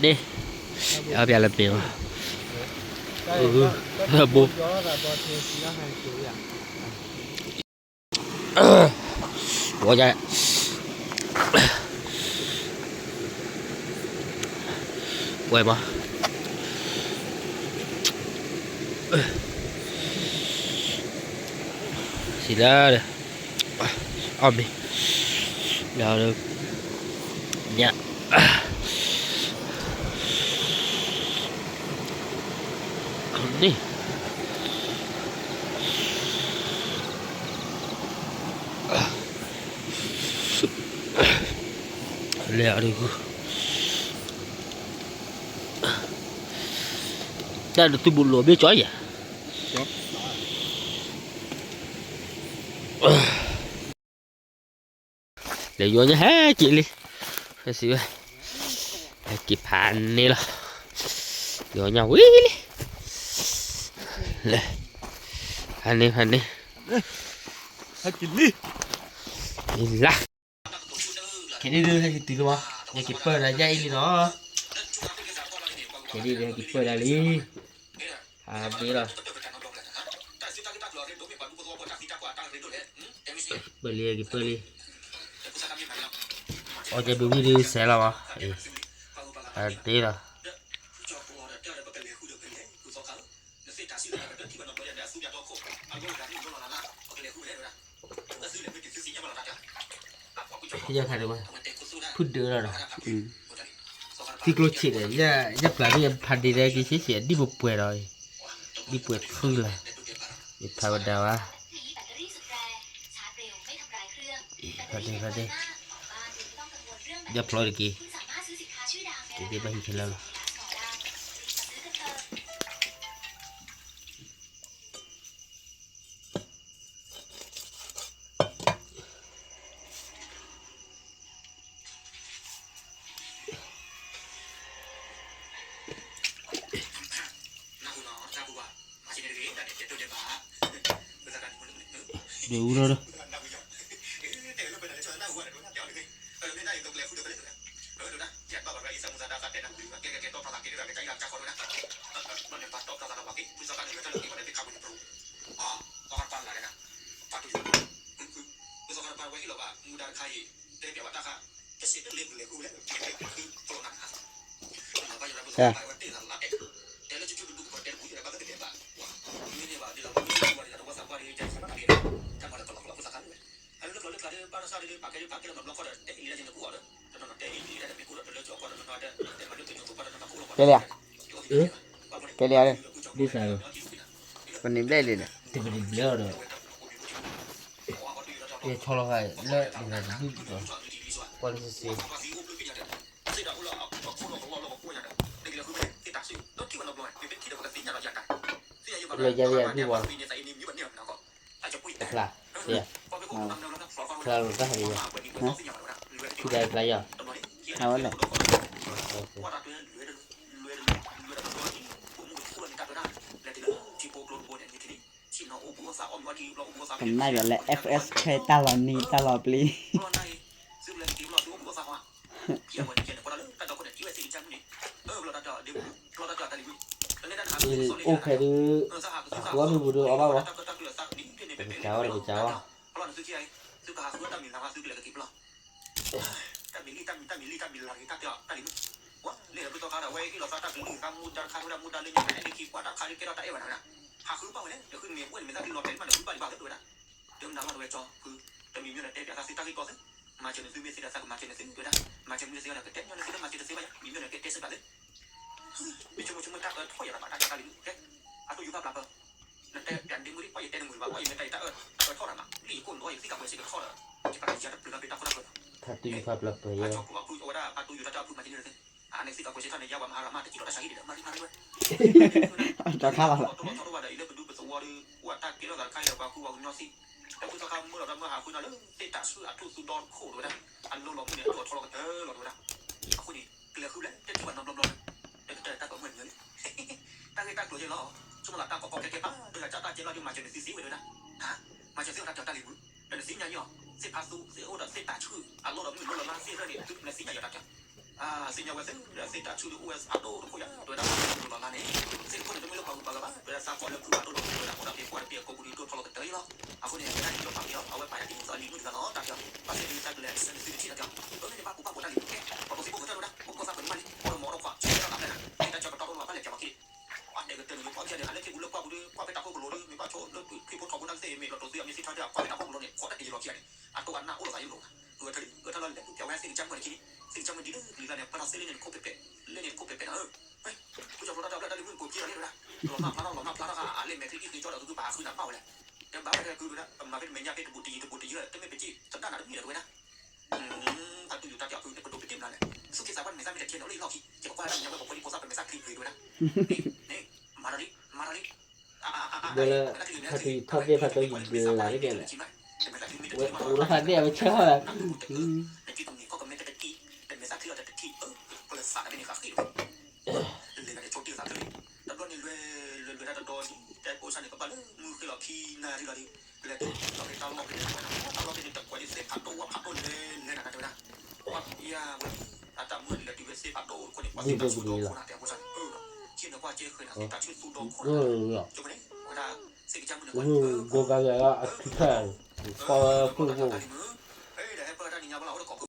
န့ၣ် အပျဲလၢမ့ၢ်ဘၣ်, ဘိ, ဝဲ, ဝဲဘၣ်, စံးလၢ အီၣ်မ့ၤ, လၢ, ညၣ်, န့ၣ်, လဲၤအီၤဒုး, တၢ်နသုးဘူးလိာ်မ့ၢ်ကၠီယဲၢ် လဲၤယီၤညါဟဲက့ၤလံ, ဖဲစံးဝဲ, ဟဲက့ၤဖးန့ၣ်လီၤ, ယီၤညါဝံၤလံ, လဲၤ, ဖးန့ၣ် ဖးန့ၣ်, ဟဲက့ၤလံ, လံလၢ, က့ၤဒုဒု ဟဲက့ၤတုၤလၢၤဘၣ်, ယက့ၤပၢၢ်ဒီးယဲအံၤလံနီၤ, က့ၤဒုဒု ဟဲက့ၤပၢၢ်ဒၣ်လံ, အဘ့ၣ်လီၤ ပၢၢ်လံ က့ၤပၢၢ်လံ, အီၣ်ကဲဘုဘံၣ်ဒုစဲးလီၤဘၣ်, အဒ့လီၤ, ယဲခါဒုးဝဲ, ဖုဒုးလီၤဒီး, သံကျိဆံးဒီး, ယဲပျၢ်ဒုးယဖးဒံးဒီးက့ၤဆံးဆံး ဒ်ပပှဲၤဒီး, ဒ်ပှဲၤခုလီၤ, ယဖးဝဲဒၣ်ဝဲ ဖါဒ့ ဖါဒ့, ယဖျိတက့ၢ်, တက့ၢ်ဘၣ်ဟံးခဲလၢာ်လီၤ. ဒုးအူလီၤဒီး ကဲလၢာ်, ကဲလၢာ်, ပန့ၣ်ဘျဲၣ်လံန့ၣ်, တပန့ၣ်ဘျဲၣ်ဒီး, ယဆီလီၤဃာ်လၢတဘုၣ်ဒီး, ကွၢ်လၢစ့စ့ လၢယၤယၤဒုးဝဲလီၤ, တဖျါ, ဖျါလီၤတၢ်ဟးဒံးဝဲ, ဖျါလီၤတၢ်ဟးဒံးဝဲ, အဝဲလဲၣ်, ကနၣ်ယၤလၢ F S K တၢ်လီၤနံၤတၢ်လီၤပျံၤ အိၣ်ဖဲဒုး, အဃုအီၣ်မ့ၢ်ပူၤဒုးအီၣ်ဘၣ်ဝဲ, တကးဝဲတကးဝဲ, တမ့ၢ်လံတၢ်မံၤလံတၢ်မံၤလၢ်ဂ့ၤတၢ်တဲအီၤတၢ်လံၤမုၣ်, လဲၤလၢပတီၢ်ခါဒီး အဝဲအ့ၣ်လိာ်သးတၢ်ကလုၢ်သးမူဒါတခါဒုးတၢ်မူဒါလၢညါန့ၣ် လၢခံကွၢ်တၢ်ခါဒုးကဲထီၣ်တၢ်အဲၣ်ဝဲဒၣ်, ဟးဃုဘၣ်ဝဲလဲၣ်, တမ့ၢ်မ့ၢ်ဝဲန့ၣ် မ့ၢ်သးဒုးလီၤတဲာ်လံမးန့ၣ် ဝံဘၣ်လံဘၣ်လၢဝဲဒၣ်, ဒုးမနုၤလီၤတဝဲကၠီဖု, တမ့ၢ်မ့ၢ်န့ၣ်တဲပၠးသးသုတၢ်ဂ့ၢ်ကီၢ်သု, မၤစၢၤန့ၣ်သုမ့ၢ်သ့ဒီးသးကမၤစၢၤန့ၣ်သုဝဲဒၣ်, မၤစၢၤန့ၣ်သုဝဲဒၣ်, မ့ၢ်ဆိကမိၣ်ဆိကမိၣ်တၢ်အၢထီၣ်ယၤတဘၣ်တၢ်ကၢ်တၢ်လံၤမုၣ်, အတိၢ်ယူၤဖးဖျါပၢၤ, နတဲပၠးဒ့မုၣ်ဒ်ပှၤယတဲနမုၣ်တဘၣ် ပှၤယမ့ၢ်တၢ်ယတၢ်အၢထီၣ်တၢ်မး လံၣ်ယကိၣ်နီၤယသံၣ်ကပှဲၤစ့ၢ်ကထီၣ်ဒီး, ယပာ်ကစၢ်တပျုၤလီၤပ့ၤတၢ်ခိၣ်တၢ်ပၢၤ, ထါတူၢ်ယူၤဖးဖျါပၢၤယဲ, အဝဲဒၣ်ပာ်တူၢ်ယူၤတၢ်တၢ်အၢဖုမၤစၢၤန့ၣ်သု, အန့ၣ်သံၣ်ကပှဲၤစ့ၢ်ထီၣ်န့ၣ် ယၤဝဲမၤဟးဂီၤမး တစံးထီၣ်တၢ်ဆါဟံၣ်ဒံးဒီး မၤရံမၤရံဝဲ တခါလီၤလီၤ, ထီၣ်ထီၣ်ဝဲဒီးအံၤလၢပဒူပသဝီဒီး အိၣ်အတၢ်ကဲထီၣ်သးတခါအံၤဒီး ပှၤဃူပှၤကညီသံ, ဒီးဖုသီခါမုၢ်လီၤဒီးမုၢ်ဟးဃုနၤလၢသ့ၣ်တၢ်ဆူအထူၣ်သူဒီခိၣ်တဝဲဒၣ်, အလိၤလီၤမုၢ်န့ၣ် အဒိၣ်အထီလီၤကတၢၢ်လီၤတဝဲဒၣ်, အဃိန့ၣ် ကလဲၤဃုလဲၣ်တထံၣ်ဘၣ်နီတဘျီဘျီလၢ တကတၢၢ်တၢ်ကီၢ်မုၢ်နံၤလံ, တၢ်ဂ့ၢ်တၢ်ကျိၤယဲလီၤ, ဆိကမိၣ်သးတၢ်ကီကီခဲခဲဘၣ် ဒီးတၢ်ကၠီတၢ်ကဲလီၤဒီး မၤစၢၤန့ၣ်သုသ့ဝဲတဝဲဒၣ်, မၤစၢၤသုတၢ်တၢၢ်တၢ်လံၤမုၣ်, ဒီးနသ့ၣ်ညါယဲလီၤ, သ့ၣ်ဖးသူ သ့ၣ်အိၣ်ဒီးသ့ၣ်တၤဆှုၣ် အလီၢ်ဒီးမုၢ်လိလီၤလါသ့ၣ်သရၣ်န့ၣ် သုနသ့ၣ်ညါယၤတၢ်ပၠး သ့ၣ်ညါဝဲသ့ၣ် သ့ၣ်တၤဆှုၣ်ဒီးအိၣ်ဝဲအဒိၣ်တခိၣ်ယၤ တဲဝဲဒၣ်မုၢ်လိလီၤလါန့ၣ် သ့ၣ်တခိၣ်န့ၣ် တမ့ၢ်လၢပှၤဂုၤပှၤဂၤဘၣ် တဲဝဲဒၣ်သးကိးလၢဖုဘၣ်ဒိၣ်ဒီး တဲဝဲဒၣ်ကိးဒၣ်ဖဲပှၤတပ့ၢ်အကိးပူၤဒီး ဒိၣ်ထီၣ်လီၤကတၢၢ်အံၤလီၤ. အဃိန့ၣ် တဲဒၣ်န့ၣ် ယီၤပာ်က့ၤအီၤ အဝဲပာ်ယၤဒ်သိးအလံၤမုၣ်တဂၤလီၤ တၢ်ပၠး ဘၣ်သ့ၣ်သ့ၣ်တၢ်ကလဲၤဆၢနသုတထံၣ်တၢ်ပၠး အၢမ့ၢ်န့ၣ် ဘၣ်ကူဘၣ်ကိးတၢ်လံၤကဲ ပှၤကိးသ့ၣ်ဘိၣ်ကတၢၢ်တဲဝဲဒၣ် ဘၣ်ကိးသးပှၤန့ၣ်မးလံ အိၣ်ဒီးမီၢ်ဒီးခွး ဆၢတၢ်လၢ်ဖဲန့ၣ် တၢ်ကၠီကတီၢ်တအိၣ်ဘၣ် ဘၣ်လဲၤပၠးပှၤခံန့ၣ် ပှၤတဲကတၢၢ်န့ၣ် ယပှၤခံန့ၣ် အလၢခံပူၤလၢပှၢ်ပူၤဒီး ကွၢ်ဖဲတၢ်ဖီခိၣ်ကလိၤဒီး မ့ၢ်ဘၣ်ဆိလၢထွံၣ်ဖိထီဘိတၢ်သ့ၣ် မ့ၢ်လီၤတိၤသုအမ့ၢ်သ့ၣ်ထီၣ်ဒီး ကွၢ်ဖဲတၢ်ဖီခိၣ်ကလိၤန့ၣ် ခိးတၢ်တယံၤလီၤခံဂၤန့ၣ် အတိၢ်အနၢ်အိၣ်လိာ်သးယိၣ်လိာ် အဝဲထၢၣ်လံ အၢထၢၣ်လီၤလဲၤ ပၠးဝဲသ့ၣ်ကစၢ်မုၣ်န့ၣ်ခံန့ၣ် သ့ၣ်ကစၢ်မုၣ်ဒ်လၢကလံၤလၢ်န့ၣ် ပှၤထီၣ်သ့လၢန့ၣ်တခိၣ်ပဲၤပဲၤ လၢန့ၣ်တခိၣ်ပဲၤပဲၤနၤဧၢ ဖုကၠီၤဖိတၢ်တဘျၣ်တၢ်လံၤမုၣ်ကိးက့ၤလီၤန့ၣ်ဝဲဒၣ် လီၤမၢ်ဖျါထီၣ် လီၤမၢ်ဖျါထီၣ်ဃာ်အလဲၣ်မဲာ်ချံအံၤသ့ကၠီဒီးသုကဘၣ်ဟးဃုနၤဘၣ်ဝဲလဲၣ် တဲဘၣ်ဝဲတၢ်ကုၢ်ဝဲဒၣ် ပမၤဖဲတမဲာ်ညါဖဲတဘူးတယံၤတဘူးတယံၤ တမ့ၢ်ပစံးသဒၣ်နၤတမံၤလၢၤတဝဲဒၣ် ဖါတူၢ်ယူၤတၢ်တၢ်ဖုန့ၣ် ပဒိးပတ့ၢ်မနုၤလဲၣ် သူၣ်က့သးပှၢ်တမဲာ်သၣ်မ့ၢ်တထံၣ်န့ၣ် အိၣ်လၢဟံၣ်လီၢ်ခံ ယကကွၢ်တၢ်မညါဝဲပှၤဖိဒံဖိသၣ်ပမဲာ်သၣ်ချံဂ့ၤတဝဲဒၣ် န့ၣ် မၤဒီးလံ မၤဒီးလံ ဒီးလၢ ဖါတူၢ်ယူၤထီၣ်ဘ့ၣ်ဖါတူၢ်ယူၤဘျါတက့ၢ်န့ၣ် ဝဲအိၣ်လၢဖါဘ့ၣ်ဝဲဆဲးဟီၣ်လၢ နက့တမံၤကီၢ်ကမဲတက့ၢ် တမဲာ်သၣ်ချံအီၤတထံၣ် ပကလၢသးတဘ့ၣ်န့ၣ်ဃးဃ့ၢ်တဝဲ လဲၤလၢန့ၣ်ဆိတ့ၢ်သးချ့ တဘျီန့ၣ်လွဲ လွဲလွဲတၢ်တတီၤလံ တဲပိစၢ်န့ၣ် ကဘၣ်လၢမုၢ်ဃ့ၢ်လီၤခံနၣ်ရံၣ်လီၤလံ လဲၤတုၤလီၤဖဲတၢ်လီၢ်ဖဲန့ၣ် တၢ်လီၢ်ဖဲန့ၣ် တကွဲးဒ်သ့ၣ်ဖးဒိၣ်ဝဲဖးဒိၣ်လဲၤလဲၤနၤနၤတဲဝဲဒၣ် ယၤဝဲ အတၢ်မုၢ်န့ၣ်လဲၤတုၤဝဲသ့ၣ်ဖးဒိၣ်အဃိန့ၣ် ပှၤသ့ၣ်ဖးဆူၣ်ဒီခိၣ်နၤတဲပိစၢ်န့ၣ် က့န့ၣ်ကွၢ်က့ဃဲၤနၤသ့ၣ်ဖးဆူၣ်ဒီခိၣ်နၤ ကန့ၣ် ဝဲဒၣ် သ့ၣ်ကစၢ်မုၣ်န့ၣ် ဝဲဒၣ် ဂိၢ်ဂၤဂၤအထံထၢၣ် ကီဝဲဖုၣ်ဖိ